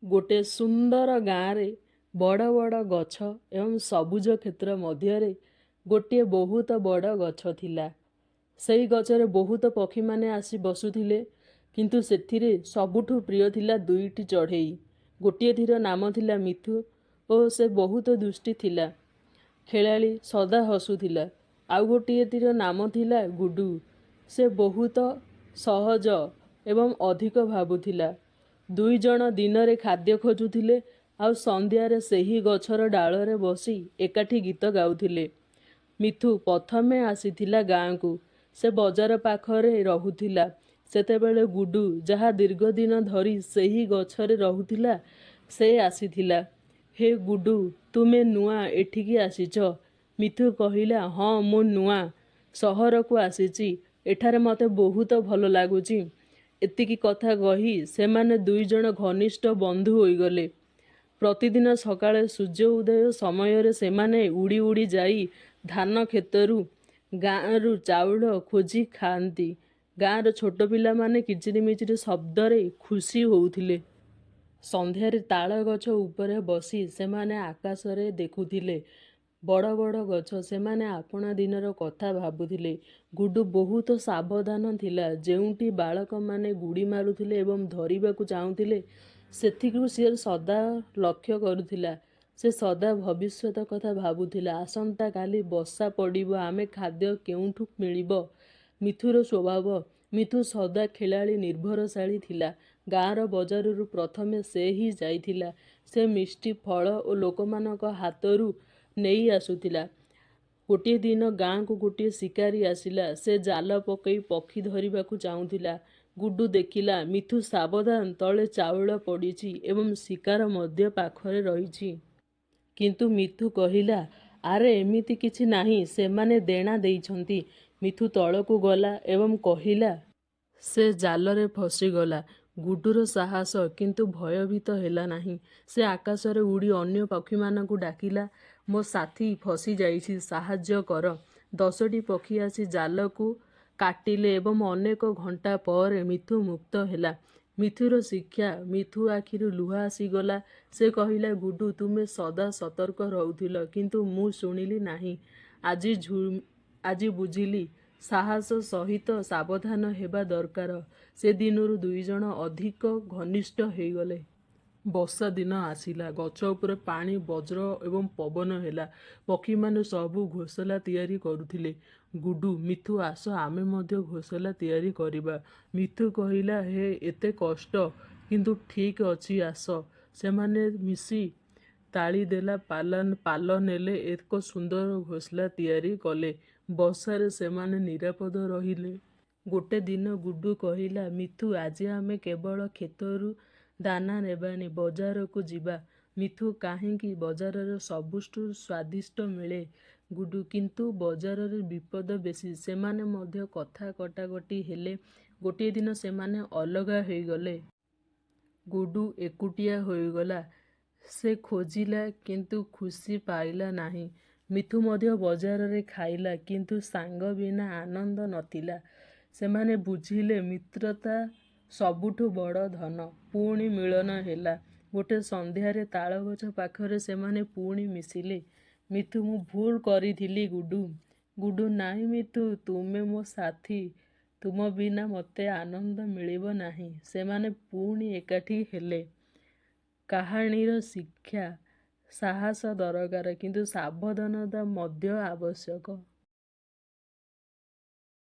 ଗୋଟେ ସୁନ୍ଦର ଗାଁରେ ବଡ଼ ବଡ଼ ଗଛ ଏବଂ ସବୁଜ କ୍ଷେତ୍ର ମଧ୍ୟରେ ଗୋଟିଏ ବହୁତ ବଡ଼ ଗଛ ଥିଲା। ସେଇ ଗଛରେ ବହୁତ ପକ୍ଷୀମାନେ ଆସି ବସୁଥିଲେ, କିନ୍ତୁ ସେଥିରେ ସବୁଠୁ ପ୍ରିୟ ଥିଲା ଦୁଇଟି ଚଢ଼େଇ। ଗୋଟିଏଟିର ନାମ ଥିଲା ମିଥୁ ଓ ସେ ବହୁତ ଦୁଷ୍ଟି ଥିଲା, ଖେଳାଳି, ସଦା ହସୁଥିଲା। ଆଉ ଗୋଟିଏଟିର ନାମ ଥିଲା ଗୁଡୁ। ସେ ବହୁତ ସହଜ ଏବଂ ଅଧିକ ଭାବୁଥିଲା। ଦୁଇଜଣ ଦିନରେ ଖାଦ୍ୟ ଖୋଜୁଥିଲେ ଆଉ ସନ୍ଧ୍ୟାରେ ସେହି ଗଛର ଡାଳରେ ବସି ଏକାଠି ଗୀତ ଗାଉଥିଲେ। ମିଥୁ ପ୍ରଥମେ ଆସିଥିଲା ଗାଁକୁ। ସେ ବଜାର ପାଖରେ ରହୁଥିଲା। ସେତେବେଳେ ଗୁଡୁ, ଯାହା ଦୀର୍ଘ ଦିନ ଧରି ସେହି ଗଛରେ ରହୁଥିଲା, ସେ ଆସିଥିଲା। "ହେ ଗୁଡୁ, ତୁମେ ନୂଆ ଏଠିକି ଆସିଛ?" ମିଥୁ କହିଲା, "ହଁ, ମୁଁ ନୂଆ ସହରକୁ ଆସିଛି। ଏଠାରେ ମୋତେ ବହୁତ ଭଲ ଲାଗୁଛି।" ଏତିକି କଥା କହି ସେମାନେ ଦୁଇଜଣ ଘନିଷ୍ଠ ବନ୍ଧୁ ହୋଇଗଲେ। ପ୍ରତିଦିନ ସକାଳେ ସୂର୍ଯ୍ୟ ଉଦୟ ସମୟରେ ସେମାନେ ଉଡ଼ି ଉଡ଼ି ଯାଇ ଧାନ କ୍ଷେତରୁ ଗାଁରୁ ଚାଉଳ ଖୋଜି ଖାଆନ୍ତି। ଗାଁର ଛୋଟ ପିଲାମାନେ କିଚିରିମିଚିରି ଶବ୍ଦରେ ଖୁସି ହେଉଥିଲେ। ସନ୍ଧ୍ୟାରେ ତାଳ ଗଛ ଉପରେ ବସି ସେମାନେ ଆକାଶରେ ଦେଖୁଥିଲେ ବଡ଼ ବଡ଼ ଗଛ। ସେମାନେ ଆପଣା ଦିନର କଥା ଭାବୁଥିଲେ। ଗୁଡୁ ବହୁତ ସାବଧାନ ଥିଲା। ଯେଉଁଠି ବାଳକମାନେ ଗୁଡ଼ି ମାରୁଥିଲେ ଏବଂ ଧରିବାକୁ ଚାହୁଁଥିଲେ, ସେଠିକୁ ସେ ସଦା ଲକ୍ଷ୍ୟ କରୁଥିଲା। ସେ ସଦା ଭବିଷ୍ୟତ କଥା ଭାବୁଥିଲା, ଆସନ୍ତାକାଲି ବର୍ଷା ପଡ଼ିବ, ଆମେ ଖାଦ୍ୟ କେଉଁଠୁ ମିଳିବ? ମିଥୁର ସ୍ୱଭାବ: ମିଥୁ ସଦା ଖେଳାଳି, ନିର୍ଭରଶାଳୀ ଥିଲା। ଗାଁର ବଜାରକୁ ପ୍ରଥମେ ସେ ହିଁ ଯାଇଥିଲା। ସେ ମିଷ୍ଟି ଫଳ ଓ ଲୋକମାନଙ୍କ ହାତରୁ ନେଇ ଆସୁଥିଲା। ଗୋଟିଏ ଦିନ ଗାଁକୁ ଗୋଟିଏ ଶିକାରୀ ଆସିଲା। ସେ ଜାଲ ପକାଇ ପକ୍ଷୀ ଧରିବାକୁ ଚାହୁଁଥିଲା। ଗୁଡୁ ଦେଖିଲା, ମିଥୁ ସାବଧାନ, ତଳେ ଚାଉଳ ପଡ଼ିଛି ଏବଂ ଶିକାର ମଧ୍ୟ ପାଖରେ ରହିଛି। କିନ୍ତୁ ମିଥୁ କହିଲା, "ଆରେ, ଏମିତି କିଛି ନାହିଁ, ସେମାନେ ଦେଣା ଦେଇଛନ୍ତି।" ମିଥୁ ତଳକୁ ଗଲା ଏବଂ କହିଲା। ସେ ଜାଲରେ ଫସିଗଲା। ଗୁଡୁର ସାହସ କିନ୍ତୁ ଭୟଭୀତ ହେଲା ନାହିଁ। ସେ ଆକାଶରେ ଉଡ଼ି ଅନ୍ୟ ପକ୍ଷୀମାନଙ୍କୁ ଡାକିଲା, "ମୋ ସାଥୀ ଫସିଯାଇଛି, ସାହାଯ୍ୟ କର!" 10ଟି ପକ୍ଷୀ ଆସି ଜାଲକୁ କାଟିଲେ ଏବଂ ଅନେକ ଘଣ୍ଟା ପରେ ମିଥୁ ମୁକ୍ତ ହେଲା। ମିଥୁର ଶିକ୍ଷା: ମିଥୁ ଆଖିରୁ ଲୁହ ଆସିଗଲା। ସେ କହିଲା, "ଗୁଡୁ, ତୁମେ ସଦା ସତର୍କ ରହୁଥିଲ, କିନ୍ତୁ ମୁଁ ଶୁଣିଲି ନାହିଁ। ଆଜି ବୁଝିଲି, ସାହସ ସହିତ ସାବଧାନ ହେବା ଦରକାର।" ସେଦିନରୁ ଦୁଇଜଣ ଅଧିକ ଘନିଷ୍ଠ ହୋଇଗଲେ। ବର୍ଷା ଦିନ ଆସିଲା। ଗଛ ଉପରେ ପାଣି, ବଜ୍ର ଏବଂ ପବନ ହେଲା। ପକ୍ଷୀମାନେ ସବୁ ଘୋସଲା ତିଆରି କରୁଥିଲେ। ଗୁଡୁ, "ମିଥୁ, ଆସ ଆମେ ମଧ୍ୟ ଘୋସଲା ତିଆରି କରିବା।" ମିଥୁ କହିଲା, "ହେ, ଏତେ କଷ୍ଟ! କିନ୍ତୁ ଠିକ୍ ଅଛି, ଆସ।" ସେମାନେ ମିଶି ତାଳି ଦେଲା, ପାଲ ନେଲେ, ଏକ ସୁନ୍ଦର ଘୋସଲା ତିଆରି କଲେ। ବର୍ଷାରେ ସେମାନେ ନିରାପଦ ରହିଲେ। ଗୋଟେ ଦିନ ଗୁଡୁ କହିଲା, "ମିଥୁ, ଆଜି ଆମେ କେବଳ କ୍ଷେତରୁ ଦାନା ନେବାନି, ବଜାରକୁ ଯିବା।" ମିଥୁ: କାହିଁକି? ବଜାରରେ ସବୁଠୁ ସ୍ୱାଦିଷ୍ଟ ମିଳେ। ଗୁଡୁ: କିନ୍ତୁ ବଜାରରେ ବିପଦ ବେଶୀ। ସେମାନେ ମଧ୍ୟ କଥା କଟାକଟି ହେଲେ। ଗୋଟିଏ ଦିନ ସେମାନେ ଅଲଗା ହୋଇଗଲେ। ଗୁଡୁ ଏକୁଟିଆ ହୋଇଗଲା। ସେ ଖୋଜିଲା, କିନ୍ତୁ ଖୁସି ପାଇଲା ନାହିଁ। ମିଥୁ ମଧ୍ୟ ବଜାରରେ ଖାଇଲା, କିନ୍ତୁ ସାଙ୍ଗ ବିନା ଆନନ୍ଦ ନଥିଲା। ସେମାନେ ବୁଝିଲେ, ମିତ୍ରତା ସବୁଠୁ ବଡ଼ ଧନ। ପୁଣି ମିଳନ ହେଲା: ଗୋଟେ ସନ୍ଧ୍ୟାରେ ତାଳ ଗଛ ପାଖରେ ସେମାନେ ପୁଣି ମିଶିଲେ। ମିଥୁ: ମୁଁ ଭୁଲ କରିଥିଲି, ଗୁଡୁ। ଗୁଡୁ: ନାହିଁ ମିଥୁ, ତୁମେ ମୋ ସାଥୀ। ତୁମ ବିନା ମୋତେ ଆନନ୍ଦ ମିଳିବ ନାହିଁ। ସେମାନେ ପୁଣି ଏକାଠି ହେଲେ। କାହାଣୀର ଶିକ୍ଷା: ସାହସ ଦରକାର, କିନ୍ତୁ ସାବଧାନତା ମଧ୍ୟ ଆବଶ୍ୟକ।